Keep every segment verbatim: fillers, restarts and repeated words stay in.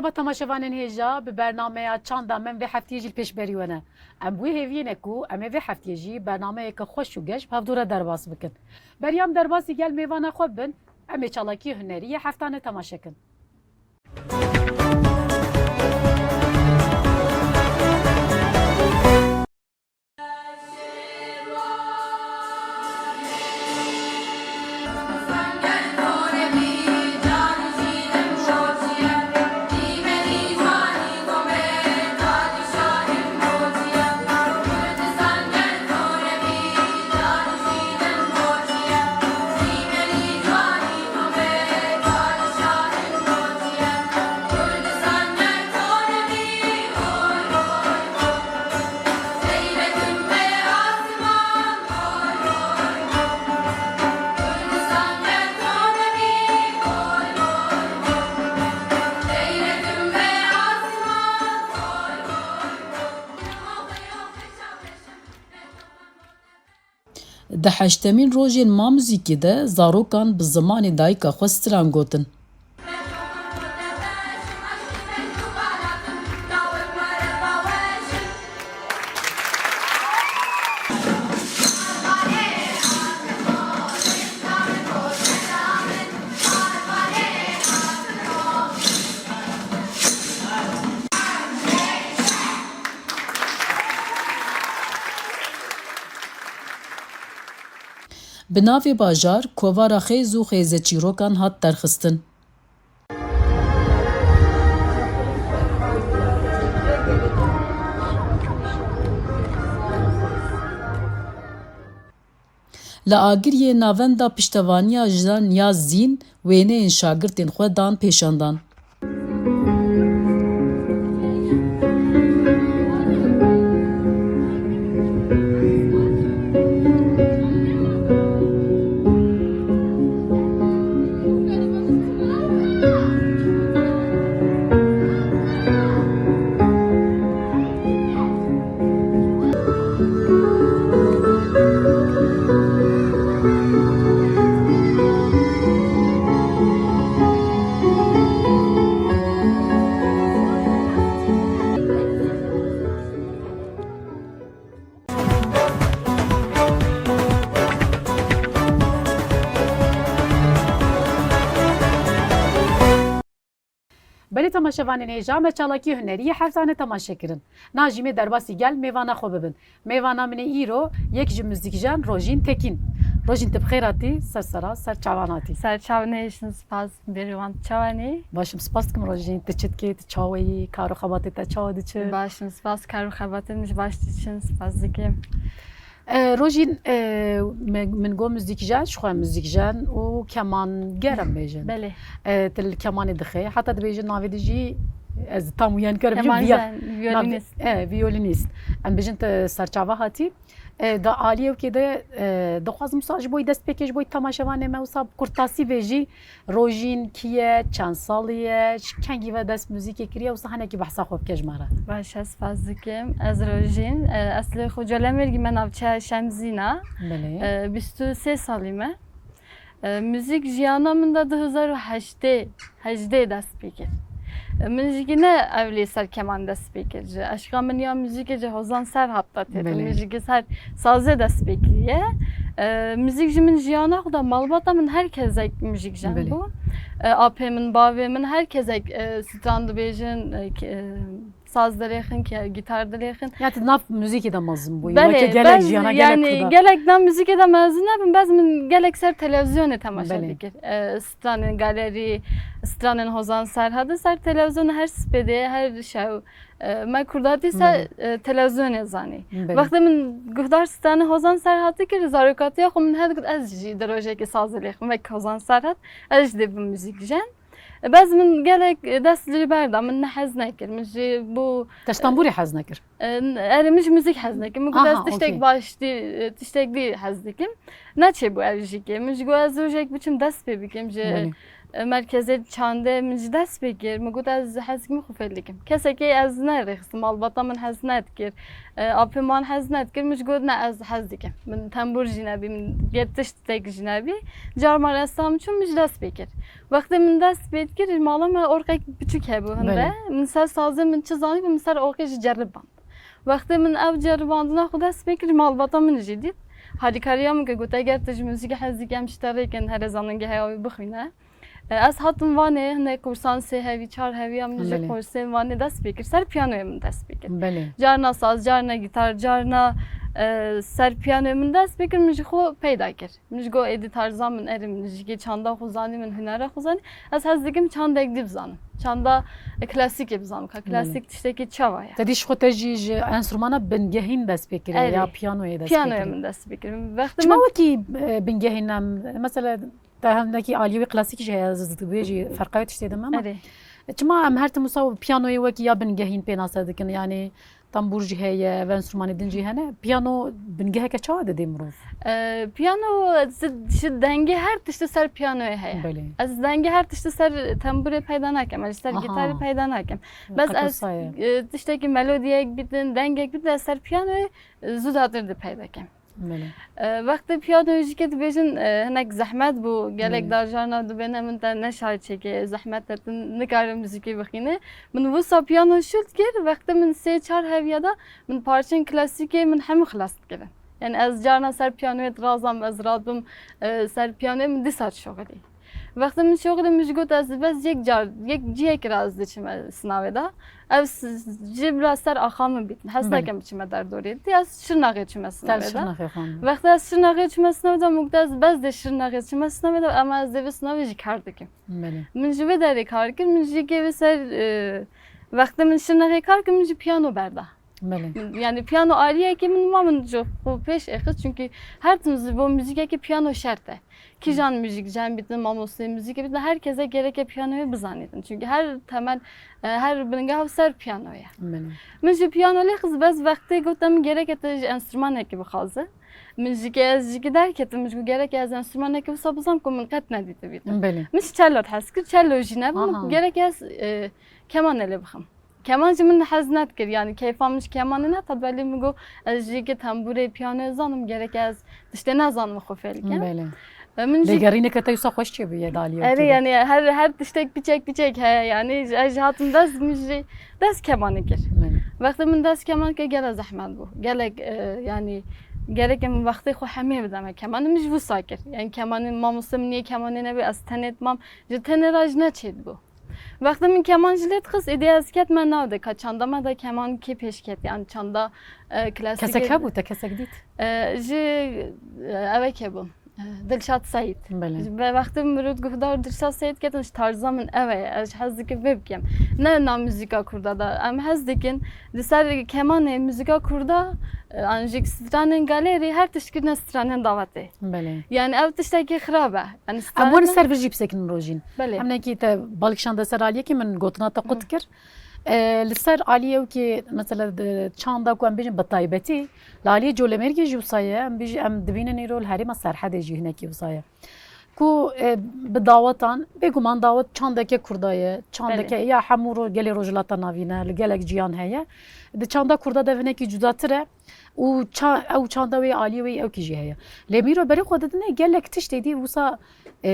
Merhaba temaşevanên hêja, bi bernameya Çanda Min vê heftiyê jî li pêşberî we ne. Em bi wê hêviyê ne ku em ê vê heftiyê jî bernameyeke xweş û geş bi hevdû re derbas bikin. Beriya em derbasî gel mêvana xwe bibin, em ê çalakiyê hunerî yê heftane temaşe kin. Di heştemîn rojên Ma Muzîkê de zarokan bi zimanê dayika xwe stran gotin. Bi navê Bajar, kovara xêz û xêzeçîrokan hat derxistin. Li Agiriyê Navenda Piştevaniya Jinan ya Zîn wêneyên şagirtên xwe dan pêşandan. Belê temaşevanên hêja, me çalakî hunerî yê heftane temaşe kirin. Niha jî em ê derbasî gel mêvana xwe bibin. Mêvana min ê îro yek ji muzîkjen Rojîn Tekîn. Rojîn, tu bi xêr hatî, ser sera, ser çavan hatî. Ser çavan hêşin, spas, Bêrîvan, tu çawan î? Baş im, spas dikim Rojîn, tu çi dikî, tu çawa yî, kar û xebatê te çawa diçin? Baş im, spas, kar û xebatê min jî baş diçin, spas dikim. E, Rojîn, e, me, min got muzîkjen, ji xwe muzîkjen û kemanî em bêjin. Belê. E, tu li kemanê dixê, heta dibêjin navê te jî ez tam wiyan karim bêjim, Kemanî viya-, den, nav-, violinist. E, violinist. Em bêjin tu serçava hatî. E, di aliyê wekê de, e, dixwazim wisa ji bo destpêkê, ji bo temaşevanê me wisa bi kurtasî bêjî. Rojîn kî ye, çend salî ye, ji kengî ve dest muzîkê kiriye, wisa hinekî behsa xwe bike ji me re. Baş e, spas dikim. Ez Rojîn, e, eslê xwe Colemêrgî me, navçeya Şemzîn e. Belê. E, bîst û sê salî me. E, muzîk jiyana min de du hezar û heştê, hejdê dest pê kir. E, min jî ne ewlî ser keman dest pê kir. Ji eşqa min ya muzîkê ji Hozan Serhat de têtin. Belê. Min jî ser sazê dest pê kiriye. E, muzîk ji min jiyana xwe de malbata min her kesek muzîkjen Belê. bû. E, apê min, bavê min her kesek, e, stran dibêjin, e, ke-, e, saz dilêxin, ke-, gîtar dilêxin. Ya tu nav muzîkê de mezin bûyî, Belê, weke gelek bez, jiyana gelek yanî, Kurda. Gelek nav muzîkê de mezin nebim, bez min gelek ser televîzyonê temaşe Belê. dikir. E, stranên galerî, stranên Hozan Serhadî ser televîzyonê her spêdê, her şew. E, me Kurdatî ser, Belê. e, televîzyonê zanî. Belê. Wextê min guhdar stranê Hozan Serhadî kir, zarokatiya xwe min her digot ez jî di rojekê saz dilêxim wek Hozan Serhat, ez jî dê bim muzîkjen. E, bez min gelek, e, dest li berda, min ne hez nekir. Min jî bû, Te ji tembûrê hez nekir? E, erê, min ji muzîk hez nekir. Min got Aha, ez tiştek okey. baş dî, e, tiştek dî hez dikim. Neçêbû ev jî kê. Min jî got ez rojek biçim dest pê bikim ji Belê. Merkezê çandê min jî dest pê kir. Min got, ez hez dikim xwe fêl dikim. Kesekî ez nerêxistim, malbata min hez nedikir. E, apê man hez nedikir. Min jî got, ne, ez hez dikim. Min tembûr jî nebî, min gê tiştek jî nebî. Carma resta min çû, min jî dest pê kir. Wextê min dest pê dikir, mala me orqek piçûk hebû hinde. Belê. Min ser sazê min çi zanî, min ser orqê jî ceriband. Wextê min ev ceribandina xwe dest pê kir, malbata min jî dît. Harîkariya min kir, got, eger tu ji muzîkê hez dikî, em ji te rê kin, here zanîngeha wî bixwîne. E, ez hatim Wanê, hinek kursan sê hevî, çar hevî ya min ji Belê. Kursên Wanê dest pê kir. Ser piyanoyê min dest pê kir. Belê. Carna saz, carna gîtar, carna, e, ser piyanoyê min dest pê kir, min ji xwe peyda kir. Min ji got, êdî tarza min, erê, min jî çanda xwe zanî, min hunera xwe zanî. Ez hez dikim çandek dî bizanim. Çanda klasîkê bizanim. Ka Belê. Klasîk tiştekî çawa ye? Te dî ji xwe te jî ji enstrumana bingehîn dest pê kiriye Erê. Ya piyanoyê dest pê Piyanoyê kiriye? Min dest pê kir. Wextê Çima min wekî, e, bingehîn em, mesela, te hinekî aliyê wî klasîk jî heye, ez dibê jî ferqa wê tiştê didim ama. Erê. Çima em her tim wisa piyanoyê wekî ya bingehîn pênase dikin? Yanî tembûr jî heye, ev enstrûmanê din jî hene. Piyano bingeheke çawa didê mirov? E, piyano, ji, ji dengê her tiştî ser piyanoyê heye. Belê. Ez dengê her tiştî ser tembûrê peyda nakim, ez ji ser Aha. Gitarê peyda nakim. Bes ez, Qekosa ye. E, tiştekî melodiyek bîtin, dengek bîtin, ez ser piyanoyê, e, zû datir di peyda kim. Belê. E, wextê piyano jî ke dibêjin, e, hinek zehmet bû, gelek Belê. Dar carna dibêne min te ne şair çêke, zehmet e, tu nikare muzîkê bixîne. Min wisa piyano şûl dikir, wextê min sê çar heviya da min parçên klasîkê min hemû xilas dikirin. Yani ez carna ser piyanoyê dirazam, ez radibim, e, ser piyanoyê min dîsa şoxilî. Wextê min şoxilî min jî got ez bes yek car, yek cihekî ra ez diçim, e, sinavê da. Ev s-, ji bila ser axa min bîtin. Hez Belê. Nekem biçime derdorê. Dî ez Şirnaxê çime Ser sinavê da. Şirnaxê xan. Wextê ez Şirnaxê çime sinavê da, min got ez bes dê Şirnaxê çime sinavê da, ama ez dê vê sinavê jî kar dikim. Belê. Min ji vê derê kar kir, min jî kê vê ser, e, wextê min Şirnaxê kar kir, min jî piyano berda. Belê. Yani piyano aliyekê min ma min ji xwe pêş êxist, çünkü her tim ji bo muzîkekê piyano şert e. Kîjan muzîk cem bitin, mamosteyê muzîkê bitin, her kese gereke piyanoyê bizanîtin. Çünkü her temel, e, her bingeha ser piyano ye. Belê. Min ji piyano lê xist, bes wextê gote min gereke tu ji enstrûmanekê bixwaze. Min jî ke ez jî ke derketim, min jî got gereke ez enstrûmanekê wisa bizam ku min qet nedîtibîtin. Belê. Min ji cello hez kir, cello jî nebû, min Aha. Gereke ez, e, kemanê lê bixim. Keman jî min hez nedikir, yani keyfa min ji kemanê nehat, belê min got ez jî ke tembûrê piyanoyê zanim, gerek ez tiştê nezanim xwe fêl kim. Belê. E, min jî Lêgerîneke te wisa xweş çêbûye daliyê Erê, yani her, her tiştek piçek piçek heye, yani ez jî hatim dest, min jî dest kemanê kir. Belê. Wextê min dest keman kir gele zehmet bû. Gelek, e, yani gerek min wextê xwe hemê bideme kemanê, min jî wisa kir. Yani kemanê mamoste min niye kemanê nebê, ez tenê dimam, ji tenê re jî neçêdibû. Wextê min keman ji lê dixist, êdî ez ketime nav de, ka çanda me de keman kê pêş ket, yani çanda, e, klasîk. Kesek hebû, te kesek dît? E, ji, e, evek hebû. E, Dilşad Seyîd. Belê. Ji be-, wextê min mirût guhdar Dilşad Seyîd ketin, ji tarza min ev e, ez ji hez dikim vê bikim. Ne na muzîka kurda da, em hez dikin, di ser kemanê muzîka kurda, e, an jî stranên galerî, her tişt kirine stranên dawetê. Belê. Yani ev tiştekî xirab e. Yani Em stranên were ser vir jî bisekin mirojîn. Belê. Em nekî te balikşan de ser aliyekî min gotina te qut kir. E, li ser aliyê ew ki, mesela, di çanda ku em bêjin bi taybetî, li aliyê Colemêrgê jî wisa ye, em bêjî, em dibînin îro li herêma Serhedê jî hinekî wisa ye. Ku, e, bi dawetan, bêguman dawet çandeke kurda ye, çandeke Belê. Ya hemû ro-, gelê Rojhilata Navîn e, li gelek ciyan heye. Di çanda kurda de hinekî cudatir e. Û ça-, ew çanda wê, aliyê wê ewkî jî heye. Lê mîro berê xwe didine gelek tiştê dî wisa, e,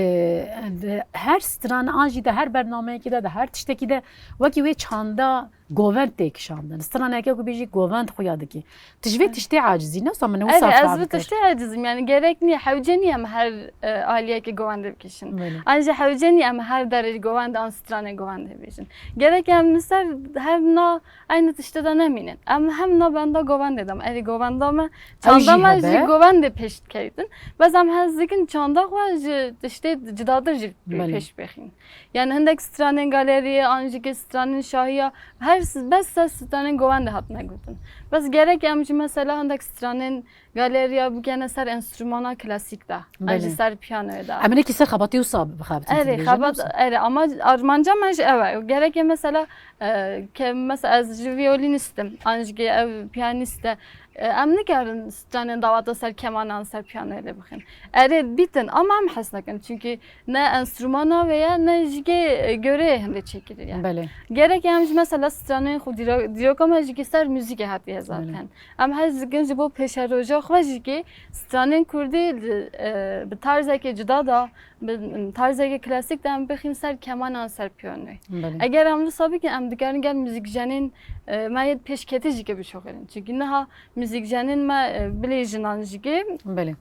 di her stran an jî de her bernameyekî de, di her tiştekî de wekî wê çanda govend tê kişandin. Straneke ku bêjî govend xuya dikî. Tu ji vê tiştê acizî, ne wisa min wisa Erê, ez fam vê kir. Tiştê acizim. Yani gerek niye, hewce niye em her, e, aliyekê govendê bikişin. Belê. An jî hewce niye em her derê govend an stranê govendê bêjin. Gerek em li ser her na Eynî tiştê de nemînin. Em hem na benda govendê de me. Erê govenda me, Ew çanda jî me hebe. Jî govendê pêş dikevîtin. Bes em hez dikin çanda xwe ji tiştê cidatir jî Belê. Pêş bixîn. Yani hindek stranên galeriyê, an jî ke stranên şahiya, her Bes ser stranên govendê hatine gotin. Bes gerek em jî mesela hindek stranên galeriya bikene ser enstrumana klasîk de. An jî Belê. ser piyanoyê de. Em hinekî ser xebatê wisa bixebitin, Erê, dibêjin xebat, wisa? erê, ama armanca me jî ew e. Gerek e mesela, e, ke mesela ez jî viyolînîst im, an jî ew piyanîst e. E, em nikarin stranên dawata ser keman an ser piyanoyê lê bixin. Erê, dîtin, ama em hez nekin. Çünkü ne enstrumana vê ye, ne jî ke, e, göreyê hindê çêkirî ye. Belê. Gerek em jî mesela stranên xwe dîro-, dîroka me jî ke ser muzîkê hatiye Belê. zaten. Em hez dikin ji bo pêşeroja xwe jî ke stranên kurdî li, e, bi tarzekê cuda da, bi tarzekê klasîk de em bixîn ser keman an ser piyanoyê. Belê. Eger em wisa bikin, em dikarin gel muzîkjenên, e, me yê pêşketî jî ke bişoxêrin. Çünkü niha muzîkjenên me, e, bilê jinan jî ke, Belê.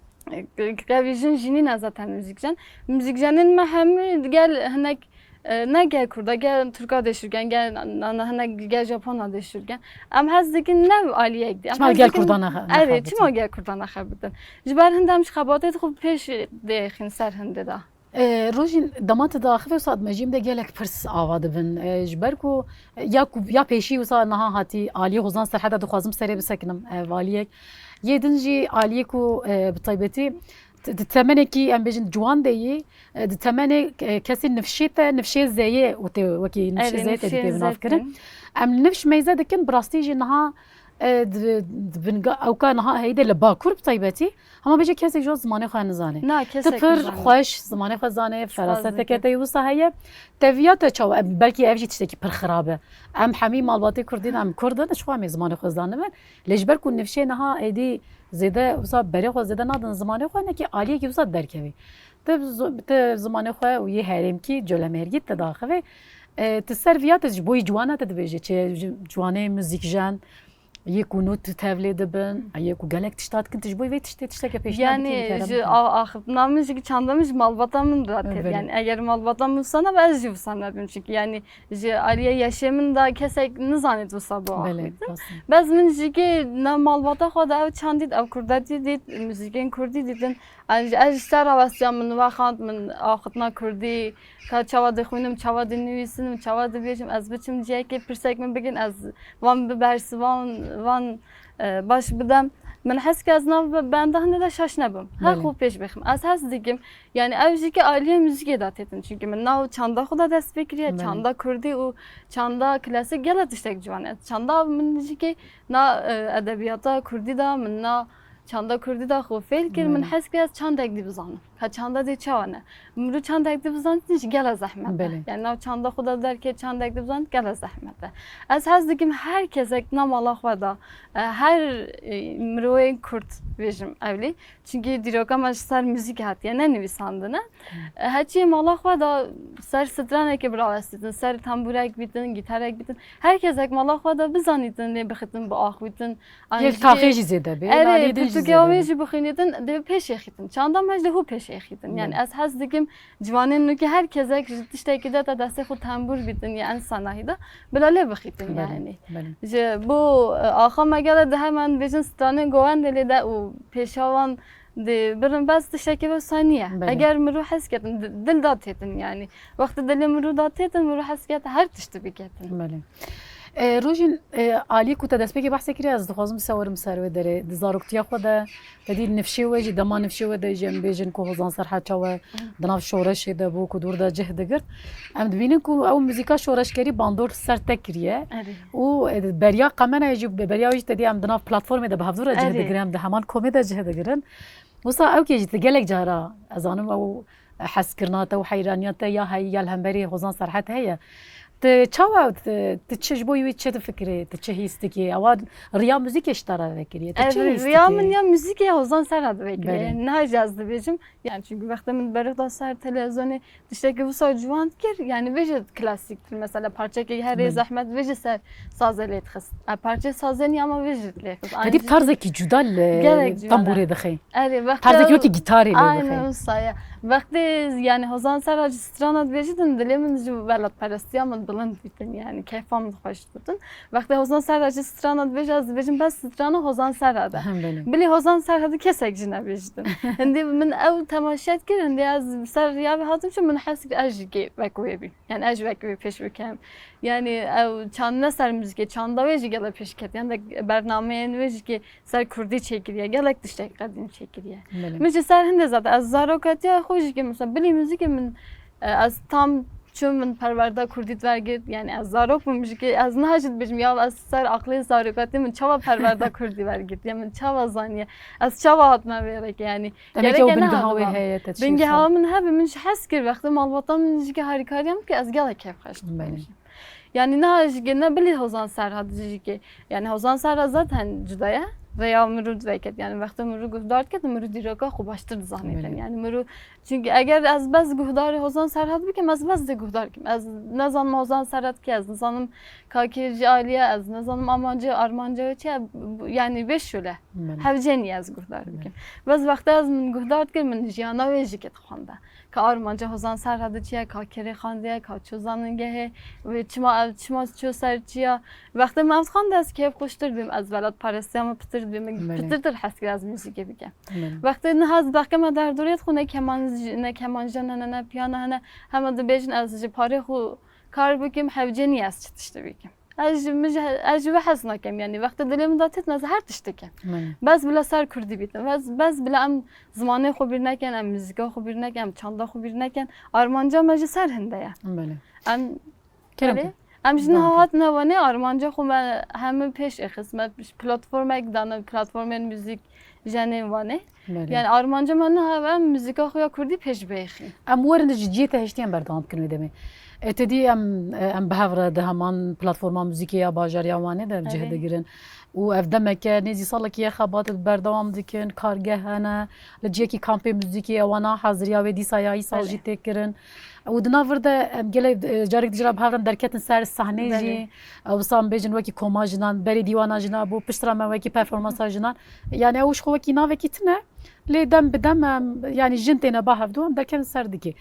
e, qevî jin jî nîne zaten muzîkjen. Muzîkjenên me hemî gel hinek, e, ne gel kurda, gel turka dê şûrgen, gel na-, na-, hinek gel Japona dê şûrgen. Em hez dikin ne aliyek dî. Em Çima hez gel dikin kurda nexe-, Erê, nexebitin? çima gel kurda nexebitin? Ji ber hinde em ji xebatê xwe pêş dêxin ser hindê de. E, Rojîn, dema tu diaxivî wisa di mejiyê de gelek pirs ava dibin. E, ji ber ku, e, ya ku, ya pêşî wisa niha hatî aliyê Hozan Serheda dixwazim serê bisekinim, e, valiyek. Yê din jî aliyê ku, e, bi taybetî t-, di temenekî, em bêjin, ciwan de yî, e, di temenê, e, kesî nifşê te, nifşê zeyê û tê wekî nifşê Erê, zeyê te nifşê dîtê bi nav kirin. Em nifş meyze dikin, bi rastî jî niha, e, di, di binga-, ewka niha heyî de li Bakur bi taybetî, hema bêje kesek ji wan zimanê xwe nizane. Na, Tu kesek pir nizane. xweş zimanê xwe zane, Spas feraseteke dikim. te yê wisa heye. Teviya te çawa? Em, belkî ev jî tiştekî pir xirab e. Em hemî malbatê Kurdîn, em Kurd in, ji xwe em ê zimanê xwe zanibin. Lê ji ber ku nifşê niha êdî zêde wisa berê xwe zêde nadin zimanê xwe, hinekî aliyekî wisa derkevî. Ti zo-, ti zimanê xwe û yê herêmkî, colemêrgî ti daxivê. E, ti ser viya ti ji bo yî ciwana ti dibêjî, çi ji ciwanê muzîkjen, yê ku nû tu tevlê dibin, yê ku gelek tişta dikin, ti ji bo vê tiştê tişteke pêşî Yanî dikî, kerem ji dikin. a-, axiftina min jî çanda min ji malbata min re têt. Belê. Yanî eger malbata min wisa nebe, ez jî wisa nebim. Çünkü yanî ji aliyê yaşê min de kesek nizanît wisa bo Belê, axiftin. rast e. Bes min jî ke na malbata xwe de ew çandît, ew kurdetî dît, muzîkên kurdî dîtin. Ez, ez ji ser rawestiya min wexand, min axiftina kurdî, ka çawa dixwînim, çawa dinivîsim, çawa dibêjim, ez biçim cihekê pirsek min bikin, ez van bibersivan, van, e, baş bidem. Min hez ke ez nav be-, benda hinde de şaş nebim. Her Belê. xwe pêş bixim. Ez hez dikim. Yani ev jî ke aliyê muzîkê de têtin. Çünkü min nav çanda xwe de dest pê kiriye, Belê. çanda kurdî û çanda klasik gele tiştek ciwan e. Çanda min jî ke na, e, edebiyata kurdî de, min na çanda kurdî de xwe fêl kir, min Belê. hez kir ez çandek dî bizanim. Ka çanda dê çawa ne? Mirû çandek dî bizanîtin jî gele zehmet e. Belê. Yani nav çanda xwe de derkê çandek dî bizanît gele zehmet e. Ez hez dikim her kesek na mala xwe de, e, her, e, mirovên kurd bêjim ewlî. Çünkü dîroka me ji ser muzîk hatiye, ne nivîsandine. E, heçiyê mala xwe de ser stranekê birawestîtin, ser tamburek bîtin, gitarek bîtin. Her kesek mala xwe de bizanîtin, lê bixitin, biaxivîtin. Yek An jî taxê jî zêde bê, Erê, aliyê din jî pirtûkê zêde wê bê. jî bixwînîtin, dê pêşê xîtin. Çanda me jî dê hû pêşê xîtin. Yani Belê. ez hez dikim ciwanên nû ke her kesek ji tiştekî de te destê xwe tembûr bîtin ya en sanahî de, bila lê bixîtin Belê, yani. belê. Ji bo, e, axa me gele de hemen bêjin stranên govendê lê de û pêşawan dê birin bes tiştekî wisa niye. Belê. Eger mirû hez ketin, di-, dil da têtin yani. Wextê dilê mirû da têtin, mirû hez ketin, her tiştî biketin. Belê. E, Rojîn, e, alî ku te destpêkê behsê kiriye, ez dixwazim wisa werim ser wê derê. Di zaroktiya xwe de, te dî nifşê we jî, dema nifşê we de jî em bêjin ku Hozan Serhet çawa di nav şoreşê de bû, ku dûr de cih digirt. Em dibînin ku ew muzîka şoreşgerî bandor ser te kiriye. Erê. Û, e, beriya qemenayê jî, beriya wê jî te dî em di nav platformê de bi hevdû re cih Erê. digirin, em di heman komê de cih digirin. Wisa ew kê jî tu gelek cara, ez zanim ew hezkirina te û heyraniya te ya heyî ya li hemberî Hozan Serhet heye. Tu çawa, tu, tu çi ji bo wî çi difikirî, tu çi hîs dikî? Ewa riya muzîkê ji te re vekiriye, tu çi Ev hîs riya dikî? min ya muzîkê Hozan Serhet vekiriye. Belê. Niha jî ez dibêjim. Yani çünkü wextê min berix da ser televizyonê tiştekî wisa ciwan kir, yani vê jî klasîktir. Mesela parçekê herê Belê. zehmet vê jî ser sazê lê dixist. E, parçeyê sazê niye ama vê jî lê xist. Te dî Aynı tarzekî cuda li Gelek cuda. tamburê dixê. Erê, wextê Tarzekî wekî gitarê lê Aynen dixê. wisa ya. Wextê, yani Hozan Serhet jî strana dibêjîtin, dilê min ji welatperestiya min bilind dîtin, yani keyfa min xweş dîtin. Wextê Hozan Serhet jî strana dibêje, ez dibêjim bes strana Hozan Serhet e. Hem belê. Bilî Hozan Serhet kesek jî nebêjîtin. Hindî min ew temaşe kir, hindî ez ser riya vê hatim çûm, min hez kir ez jî kê wek wê bîm. Yani ez jî wek wê pêş bikem. Yani ew çandine ser muzîkê, çanda wê jî gelek pêş ket. Yani de bernameyên wê jî ki ser kurdî çêkiriye, gelek tiştek qedîm çêkiriye. Belê. Min ji ser hindê zaten ez zarokatiya xwe jî ki mesela bilî muzîkê min, e, ez tam çûm min perwerda kurdî wergirt. Yani ez zarok bûm jî ki ez niha jî dibêjim ya ez ser aqlê zarokatî min çawa perwerda kurdî wergirt. Ya min çawa zaniye. Ez çawa hatime vê rêkê yani. Demek ki ew bingeha wê heye te çi. Bingeha min hebe, min ji hez kir wextê malbata min jî ki harîkariya min ki ez gelek keyfxweş dibim. Belê. Yani niha jî ki ne bilî Hozan Serhad jî ki. Yani Hozan Serhad zaten cuda ye. Rêya mirû veket. Yani wextê mirû guhdar diket, mirû dîroka xwe baştir dizanîtin. Belê. Yani mirû çünkü eger ez bes guhdarê Hozan Serhad bikim, ez bes de guhdar kim. Ez nezanim Hozan Serhad ki, ez nizanim Kakê ji alî ye, ez nizanim amancê, armanca wê çi ye, bu, yani bê şule. Belê. Hevcê nî ez guhdar Belê. Bikim. Bes wextê ez min guhdar dikir, min jiyana wê jî ket xwende. Ka armanca Hozan Serhadê çi ye, ka kerê xandiye, ka çû zanîngehê, wê çima ev, çima çû ser çi ya. Wextê min ev dixwend ez kêfxweştir dibim, ez welatparestiya min pitir dibim, min Belê. Pitirtir hez kir ez muzîkê bikim. Belê. Wextê niha ez bexke me derdorê dixwîne keman, ne kemanca hene, ne piyano hene, hema dibêjin ez ji parê xwe kar bikim, hevcê nî ez çi tiştî bikim. Ez ji, min ji, ez ji we hez nakem, yani wextê dilê min de têtin ez her tişt dikim. Belê. Bes bila ser kurdî bîtin, bes, bes bila em zimanê xwe bîr nekin, em muzîka xwe bîr nekin, em çanda xwe bîr nekin. Armanca me ji ser hinde ye. Belê. Em, Kerem belê. Em ji niha hatine Wanê, armanca xwe me heme pêş êxist. Me platformek dane, platformên muzîk jenên Wanê. Belê. Yani armanca me niha em muzîka xwe ya kurdî pêş bêxîn. Em werin ji cihê te hiştiyan berdewam bikin wê demê. E, te dî em, e, em bi hev re di heman platforma muzîkê ya bajarê ya Wanê de em cih Erê. Digirin. Û ev demeke nêzî salekî ye xebat berdewam dikin, kargeh hene, li cihekî kampê muzîkê ya wana haziriya wê dîsa ya îsal Erê. Jî tê kirin. Û di nav vir de em gelek, e, carek dijî re bi hev re em derketin ser sahneyê Belê. Jî. E, wisa em bêjin wekî koma jinan, berê dîwana jina bû, pişt re me wekî performansa jinan. Yani ew ji xwe wekî navekî tune. Lê dem bi dem em, yani jin têne ba hevdu em derkevin ser dikê.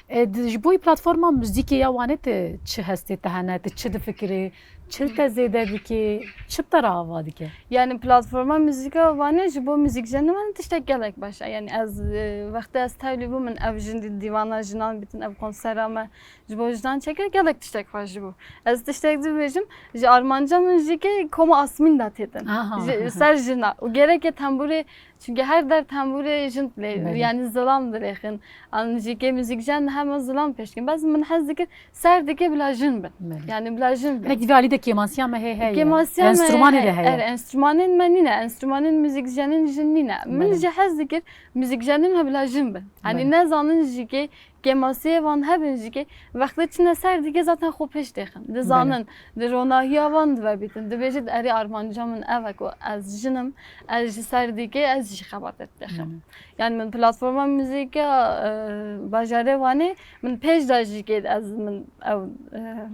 E, di, ji bo platforma muzîkê ya Wanê te çi hestê te hene, te çi difikirî, çi li te zêde dike, çi bi te re ava dike? Yani platforma muzîka Wanê ji bo muzîkjenê me tiştek gelek baş e. Yani ez, e, wextê ez tevlî bûm min ev jin dî-, dîwana jinan bitin, ev konsera me ji bo jinan çekir gelek tiştek xweş bû. Ez tiştek dibêjim, ji armanca min jî ke koma asmîn de têtin. Aha. Ji, ser jina. Û gereke tembûrê, çünkü her der tembûrê jin lê, Belê. Yani zilam dilêxin. An jî ke muzîkjen hema zilam pêşkin. Bes min hez dikir, ser dike bila jin bin. Belê. Yani bila jin bin. Hinek divê alî de kêmasiya me hê heye. Kêmasiya me Enstrûmanê heye, de heye. Er, enstrûmanên me nîne. Enstrûmanên muzîkjenên jin nîne. Min Belê. Jî hez dikir, muzîkjenên me bila jin bin. Hani Belê. Nezanin jî ke kêmasiyê van hebin jî ke wextê çine ser dike zaten xwe pêş dêxin. Dizanin, Belê. Di ronahiya van dive bîtin. Dibêjit erê armanca min ev e ku ez jinim, ez ji ser dike, ez jî xebatet dêxim. Belê. Yani min platforma muzîka, e, bajarê Wanê min pêş de jî kê ez min ew, e,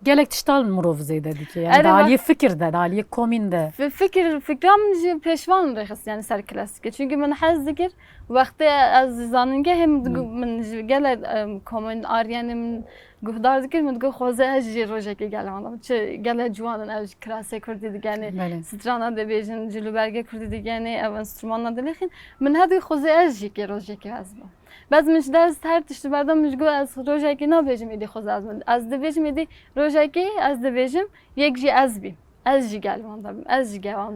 Gelek tişta li mirov zêde dike. Yani Erê, di aliyê fikir de, di aliyê komîn de. Fi-, fikir, fikra min jî pêşvan rêxist yani ser klasîkê. Çünkü min hez dikir, wextê ez zanîngehê min digu-, Hı. Min ji gelek, em, komîn aryanê min guhdar dikir, min digu xwezê ez jî rojekê gel wan. Çi gelek ciwan in ev ji kirasê kurdî digenê, Belê. Strana dibêjin, cilûbergê kurdî digenê, ev enstrûmana dilêxin. Min hevdî xwezê ez jî kê rojekê ez bim. Bes min ji dest her tişt berda min ji got ez rojekê nabêjim êdî xwezê ez bim. Ez dibêjim êdî rojekê ez dibêjim yek jî ez bîm. Ez jî gel wan de bim. Ez jî gel wan,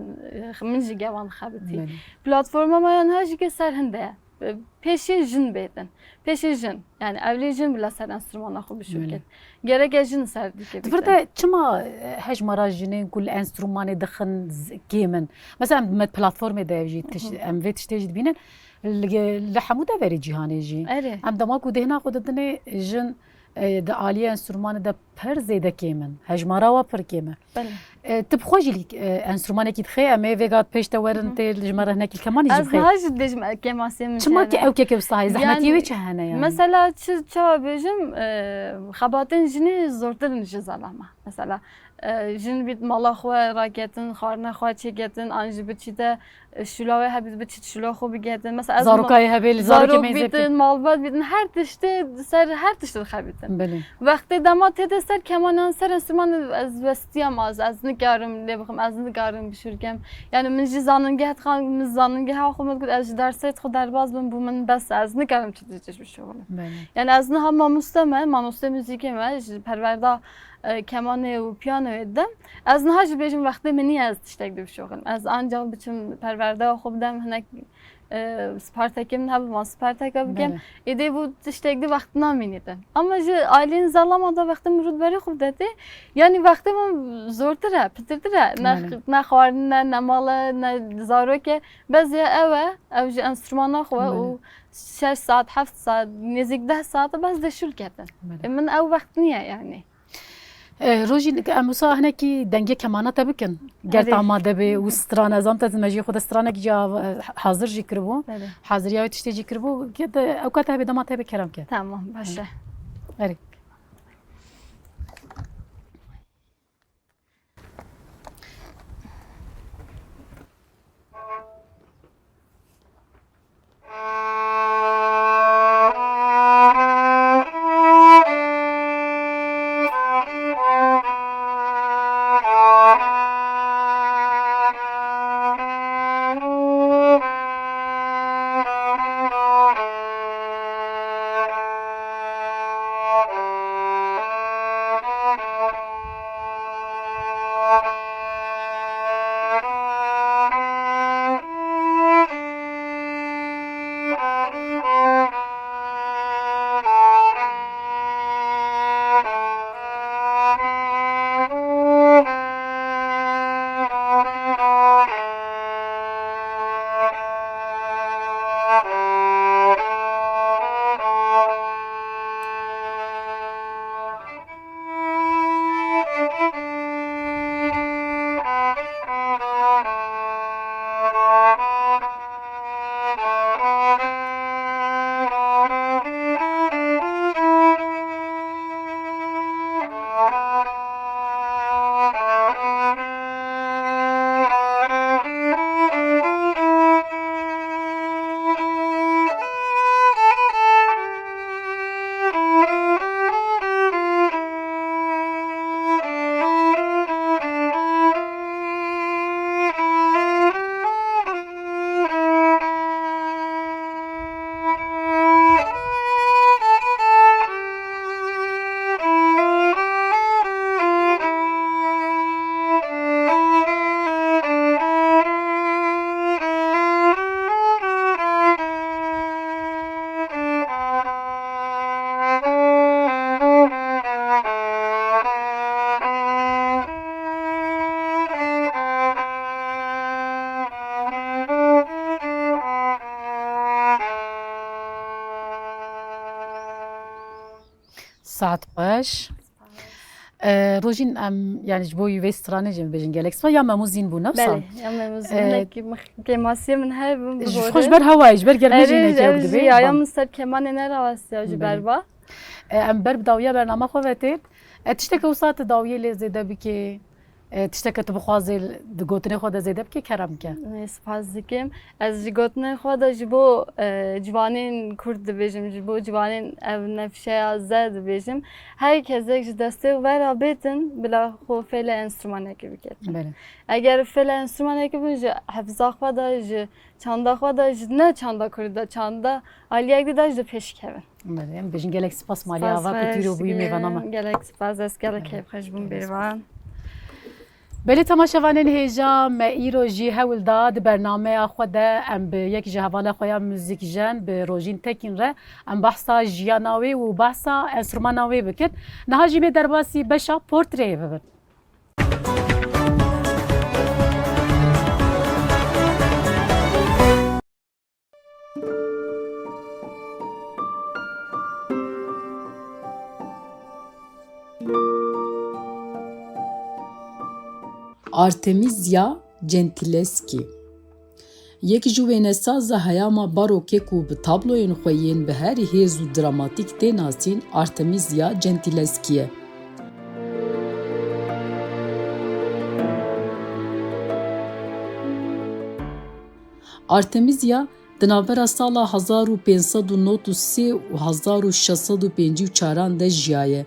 min jî gel wan xebitî. Belê. Platforma me ya niha jî ke ser hinde ye. Pêşî jin bêtin. Pêşî jin. Yani evlî jin bila ser enstrûmana xwe bişûkin. Belê. Gereke jin ser dike Di vir bîtin. De çima, e, hejmara jinên ku li enstrûmanê dixin z-, kêm in? Mesela em me platformê de ev jî tiş-, Hı hı. Em vê tiştê jî dibînin. Li, li hemû deverê cîhanê jî. Erê. Em dema ku dêhna xwe didinê jin, e, di aliyê enstrûmanê de pir zêde kêm in. Hejmara wa pir kêm e. Belê. E, tu bi xwe jî lî, e, enstrûmanekî dixê, em ê vêga pêş te werin Hı hı. Tê ji me re hinekî kemanî jî Ez bixê. Niha jî dibêjim, e, kêmasiyê min Çima çi ki hene. Ew keke bi sahayê zehmetiyê Yani, wê çi hene yani? Mesela çi, çawa bêjim, e, xebatên jinê zortir in ji zelama. Mesela, e, jin bît mala xwe raketin, xwarina xwe çêketin, an jî biçîte, e, şûla wê hebît, biçît şûla xwe bigetin. Mesela ez ma-, Zarokayê hebê, li zarokê zarok mêzê bîtin, bîtin. Malbat bîtin, her tiştê ser, her tiştê dixebîtin. Belê. Wextê dema têde ser kemanan, ser enstrûman ez westiyam az, ez nikarim lê bixim, ez nikarim bişûrkem. Yani min jî zanîngeh dixan, min zanîngeha xwe min got, ez ji dersê xwe derbas bim, bû min bes, ez nikarim çi tişt bişûxulim. Belê. Yani ez niha mamoste me, mamoste muzîkê me, ji perwerda e, kemanê û piyanoyê didim. Ez niha jî bêjim wextê min niye ez tiştek dibişoxim. Ez ancak biçim perwerdeya xwe bidim, hinek, e, spartekê min hebû, van sparteka bikim. Belê. Êdî bû tiştek di wext namînîtin. Ama ji aileyên zelama da wextê min rû berê xwe bidetê, yanî wextê min zortir e, pitirtir e. Ne, Belê. Ne xwarin e, ne mal e, ne zarok e. Bes ya ew e, ew ji enstrumana xwe Belê. Û şeş saet, heft saet, nêzîk deh saet bes de şûl ketin. Belê. E, min ew wext niye yani. E, Rojîn, em wisa hinekî dengê kemana te bikin. Ger Erê. Te amade bê û strana, ez am te me jî xwe de stranekî jî av-, hazir jî kiribû. Erê. Haziriya wê tiştê jî kiribû. Ke de ew ka te hebe dema te hebe kerem ke. Tamam, baş e. Erê. Saet xweş. E, Rojîn, em, yani ji bo vê stranê jî em bêjin gelek spas. Ya Memû Zîn bû, ne wisa? Belê, ya Memû Zîn, E, hinek kêmasiyê min heye, bim Ji xwe ji ber hewayê, ji ber germê jî hinek ew dibê. Erê, ya min ser kemanê nerawestiya ji Belê. Berba. E, em ber bi dawiya bernama xwe ve tên. E, tişteke wisa tu dawiyê lê zêde bikê? E, tişteke tu bixwazê di gotinê xwe de zêde bikî, kerem ke. Ê, spas dikim. Ez ji gotinê xwe de ji bo, e, ciwanên Kurd dibêjim, ji bo ciwanên ev nefşeya ze dibêjim. Her kesek ji destê we re bêtin, bila xwe fêlê enstrûmanekê bikin. Belê. Eger fêlê enstrûmanekê bin, ji hefza xwe de, ji çanda xwe de, ji ne çanda Kurdî de, çanda aliyek dî de ji pêş kevin. Belê, em bêjin gelek spas malê ava ku tîro bûyî mêvana me. Gelek spas, ez gelek keyfxweş bûm bêvan. Belê temaşevanên hêja me îro jî hewl da di bernameya xwe de em bi yek ji hevala xwe ya muzîkjen bi Rojîn Tekîn re em behsa jiyana wê û behsa enstrumana wê bikin. Niha jî mê derbasî beşa portreyê bibin. Artemisia Gentileschi. Yek ji wênesaza heyama barokê ku bi tabloyên xwe yên bi herî hêz û dramatîk tê nasîn, Artemisia Gentileschi ye. Artemisia di navbera sala hezar û pênc sed û nod û sê û hezar û şeş sed û pêncî û çaran de jiyaye.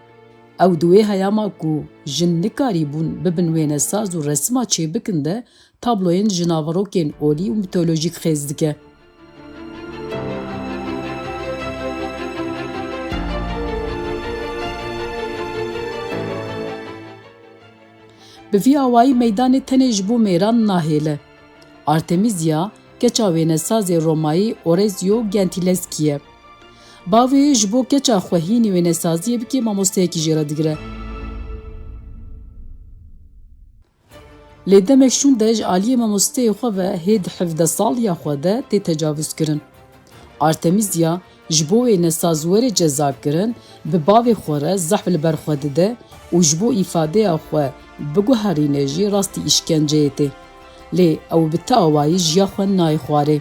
Ew di wê heyama ku jin nikarîbûn bibin wênesaz û resima çêbikin de tabloyên ji naverokên olî û mîtolojîk xêz dike. Bi vî awayî meydanê tenê ji bo mêran nahêle. Artemîzya keça wênesazê Romayî Orezio Gentileschi ye. Bavê wê ji bo keça xwe hînî wênesaziyê bike, mamosteyekî jê re digire. Lê demek şûn de ji aliyê mamosteyê xwe ve hê di hevdeh saliya xwe de tê tecavuzkirin. Artemîzya ji bo wênesaz were cezakirin, bi bavê xwe re zehf li ber xwe dide û ji bo îfadeya xwe biguherîne jî rastî îşkenceyê tê. Lê ew bi ti awayî jiya xwe nayê xwarê.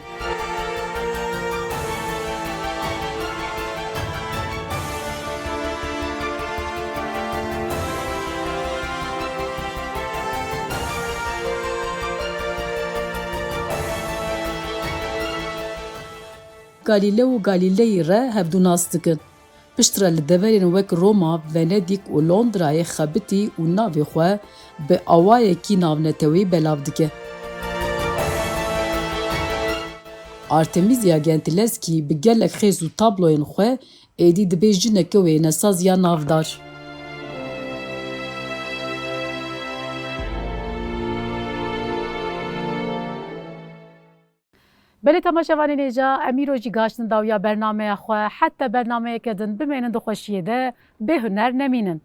Galîleo û Galîleyî re hevdû nas dikin. Piştre li deverên wek Roma, Venedîk û Londrayê xebitî û navê xwe bi awayekî navneteweyî belav dike. Artemîzya Gentileschi bi gelek xêz û tabloyên xwe êdî dibe jineke wênesaz ya navdar. Belê temaşevanên hêja, em îro jî gaştin dawiya bernameya xwe. Heta bernameyeke din bimênin di xweşiyê de, bê huner nemînin.